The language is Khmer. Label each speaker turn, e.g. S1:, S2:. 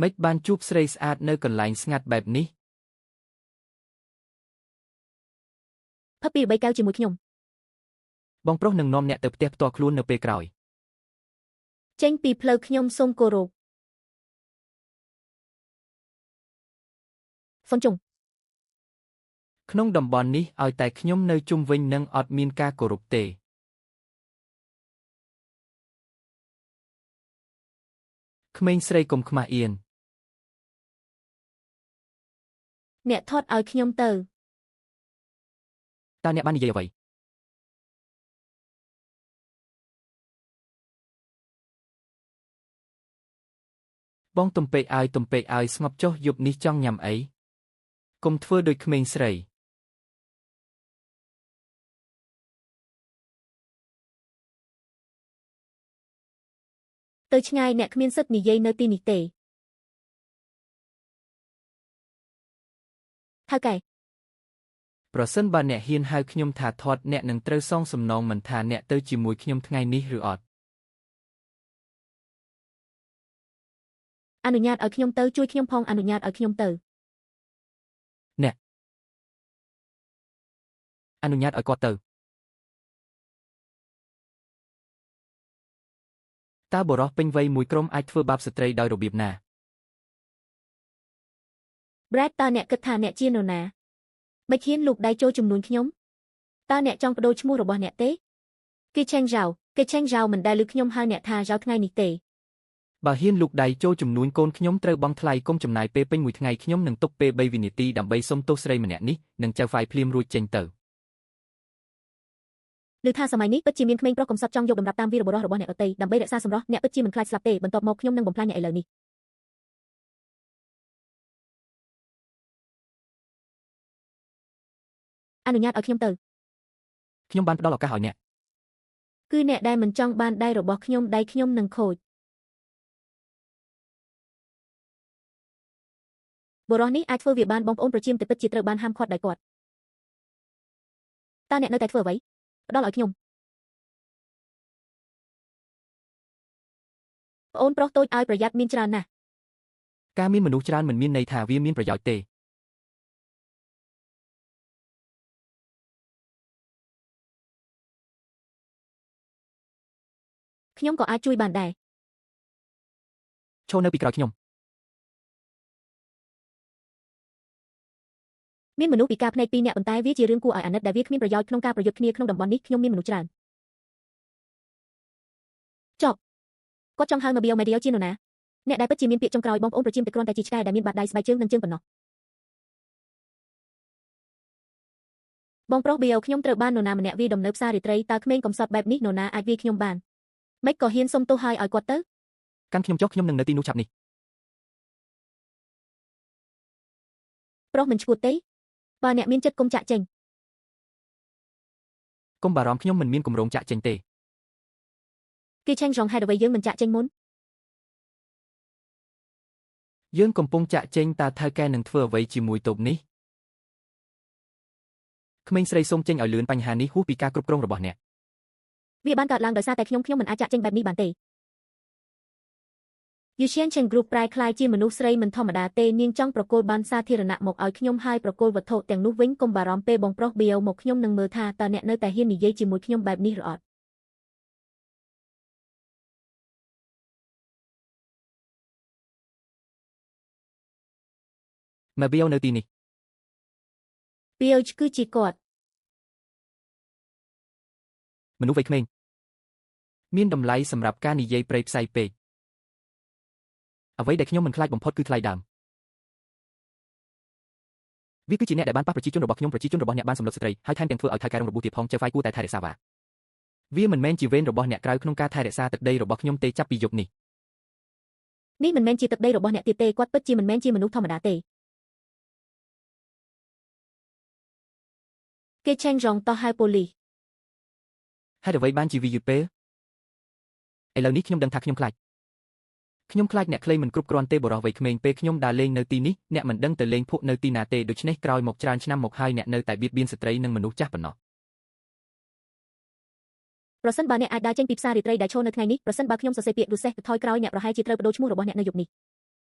S1: ម៉េចបានជួបស្រីស្អាតនៅកន្លែងស្ងាត់បែបនេះ
S2: ផឹកពីរបីកែវជាមួយខ្ញុំ
S1: បងប្រុសនឹងនាំអ្នកទៅផ្ទះផ្ទាល់ខ្លួននៅពេលក្រោយ
S2: ចេញពីផ្លូវខ្ញុំសូមគោរពហ្វុនជុង
S1: ក្នុងតំបន់នេះឲ្យតែខ្ញុំនៅជុំវិញនឹងអត់មានការគោរពទេ ក្មេងស្រីកុំខ្មាស់អៀន
S2: អ្នកថតឲ្យខ្ញុំទៅ
S1: តើអ្នកបាននិយាយអ្វី បងទំពេកឲ្យទំពេកឲ្យស្ងប់ចុះយប់នេះចង់ញ៉ាំអីកុំធ្វើដូចក្មេងស្រី
S2: ទៅឆ្ងាយអ្នកគ្មានសិទ្ធិនិយាយនៅទីនេះទេថៅកែ
S1: ប្រសិនបើអ្នកហ៊ានហៅខ្ញុំថាធាត់អ្នកនឹងត្រូវសងសំណងមិនថាអ្នកទៅជាមួយខ្ញុំថ្ងៃនេះឬអត់
S2: អនុញ្ញាតឲ្យខ្ញុំទៅជួយខ្ញុំផងអនុញ្ញាតឲ្យខ្ញុំទៅ
S1: អ្នកអនុញ្ញាតឲ្យគាត់ទៅតើបុរសពេញវ័យមួយក្រុមអាចធ្វើបាបស្ត្រីដោយរបៀបណា
S2: Brad តើអ្នកគិតថាអ្នកជានរណាមិនហ៊ានលូកដៃចូលជំនួញខ្ញុំតើអ្នកចង់ប្ដូរឈ្មោះរបស់អ្នកទេគេឆេងយ៉ៅគេឆេងយ៉ៅមិនដែលឮខ្ញុំហៅអ្នកថាយ៉ៅថ្ងៃនេះទេ
S1: បើហ៊ានលូកដៃចូលជំនួញកូនខ្ញុំត្រូវបង់ថ្លៃកុំចំណាយពេលពេញមួយថ្ងៃខ្ញុំនឹងទុកពេល3វិនាទីដើម្បីសុំទោសស្រីម្នាក់នេះនិងចៅហ្វាយភ្លាមរួចចេញទៅ
S2: ឮថាសម័យនេះពិតជាមានក្មេងប្រុសកំសត់ចង់យកតម្រាប់តាមវីរបុរសរបស់អ្នកដទៃដើម្បីរក្សាសម្រស់អ្នកពិតជាមិនខ្លាចស្លាប់ទេបន្ទាប់មកខ្ញុំនឹងបំផ្លាញអ្នកឥឡូវនេះអនុញ្ញាតឲ្យខ្ញុំទៅ
S1: ខ្ញុំបានផ្ដល់ឱកាសឲ្យអ្នក
S2: គឺអ្នកដែលមិនចង់បានដៃរបស់ខ្ញុំដៃខ្ញុំនឹងខូចបុរសនេះអាចធ្វើវាបានបងប្អូនប្រជាមតិពិតជាត្រូវបានហាមឃាត់ដោយគាត់តើអ្នកនៅតែធ្វើអ្វីផ្ដល់ឲ្យខ្ញុំប្អូនប្រុសតូចឲ្យប្រយ័ត្នមានច្រើនណាស់
S1: ការមានមនុស្សច្រើនមិនមានន័យថាវាមានប្រយោជន៍ទេ
S2: ខ្ញុំក៏អាចជួយបានដែរ
S1: ឈរនៅពីក្រោយខ្ញុំ
S2: មានមនុស្សពិការភ្នែកពីរនាក់ប៉ុន្តែវាជារឿងគួរឲ្យអាណិតដែលវាគ្មានប្រយោជន៍ក្នុងការប្រយុទ្ធគ្នាក្នុងតំបន់នេះខ្ញុំមានមនុស្សច្រើនចប់គាត់ចង់ហៅមកបៀវមេឌៀវជានរណាអ្នកដែលពិតជាមានពាក្យចុងក្រោយបងប្អូនប្រជាមតិគ្រាន់តែជាឆ្កែដែលមានបាតដៃស្បែកជើងនិងជើងប៉ុណ្ណោះបងប្រុសបៀវខ្ញុំត្រូវបាននរណាម្នាក់វាយដំនៅផ្សាររាត្រីតើក្មេងកំសត់បែបនេះនរណាអាចវាយខ្ញុំបានម៉េចក៏ហ៊ានសុំទោសហើយឲ្យគាត់ទៅ
S1: កាន់ខ្ញុំចុះខ្ញុំនឹងនៅទីនោះឆាប់នេះ
S2: ប្រុសមិនឈួតទេបើអ្នកមានចិត្តកុំចាក់ចេញ
S1: កុំបារម្ភខ្ញុំមិនមានគម្រោងចាក់ចេញទេ
S2: គេឆេងចងហេតុអ្វីយើងមិនចាក់ចេញមុន
S1: យើងកំពុងចាក់ចេញតើថៅកែនឹងធ្វើអ្វីជាមួយតូបនេះក្មេងស្រីសូមចេញឲ្យលឿនបញ្ហានេះហួសពីការគ្រប់គ្រងរបស់អ្នក
S2: វាបានកើតឡើងដោយសារតែខ្ញុំខ្ញុំមិនអាចចាក់ចេញបែបនេះបានទេយូឈៀនឆេង Group ប្រែក្លាយជាមនុស្សស្រីមិនធម្មតាទេនាងចង់ប្រគល់បានសាធារណៈមកឲ្យខ្ញុំហើយប្រគល់វត្ថុទាំងនោះវិញកុំបារម្ភពេលបងប្រុសបៀវមកខ្ញុំនឹងមើលថាតើអ្នកនៅតែហ៊ាននិយាយជាមួយខ្ញុំបែបនេះឬអត់
S1: ម៉ាបៀវនៅទីនេះ
S2: បៀវគឺជាគាត់
S1: មនុស្សវ័យក្មេងមានតម្លៃសម្រាប់ការនិយាយព្រៃផ្សៃពេកអ្វីដែលខ្ញុំមិនខ្លាចបំផុតគឺថ្លៃដើមវាគឺជាអ្នកដែលបានប៉ះប្រជាជនរបស់ខ្ញុំប្រជាជនរបស់អ្នកបានសម្លុតស្ត្រីហើយថែមទាំងធ្វើឲ្យថៅកែរងរបួសទៀតផងចៅហ្វាយគួរតែថែរក្សាវ៉ាវាមិនមែនជាវេនរបស់អ្នកក្រៅក្នុងការថែរក្សាទឹកដីរបស់ខ្ញុំទេចាប់ពីយប់នេះ
S2: នេះមិនមែនជាទឹកដីរបស់អ្នកទៀតទេគាត់ពិតជាមិនមែនជាមនុស្សធម្មតាទេគេឆេងរងតោះហៅប៉ូលីស
S1: ហេតុអ្វីបានជាវាយឺតពេលឥឡូវនេះខ្ញុំដឹងថាខ្ញុំខ្លាចខ្ញុំខ្លាចអ្នកខ្លីមិនគ្រប់គ្រាន់ទេបុរសវ័យក្មេងពេលខ្ញុំដើរលេងនៅទីនេះអ្នកមិនដឹងទៅលេងភក់នៅទីណាទេដូច្នេះក្រោយមកច្រើនឆ្នាំមកហើយអ្នកនៅតែបៀតបៀនស្ត្រីនិងមនុស្សចាស់ប៉ុណ្ណោះ
S2: ប្រសិនបើអ្នកអាចដើរចេញពីផ្សាររាត្រីដែលឈរនៅថ្ងៃនេះប្រសិនបើខ្ញុំសរសេរពាក្យរុសេសទៅថយក្រោយអ្នកប្រហែលជាត្រូវប្ដូរឈ្មោះរបស់អ្នកនៅយប់នេះ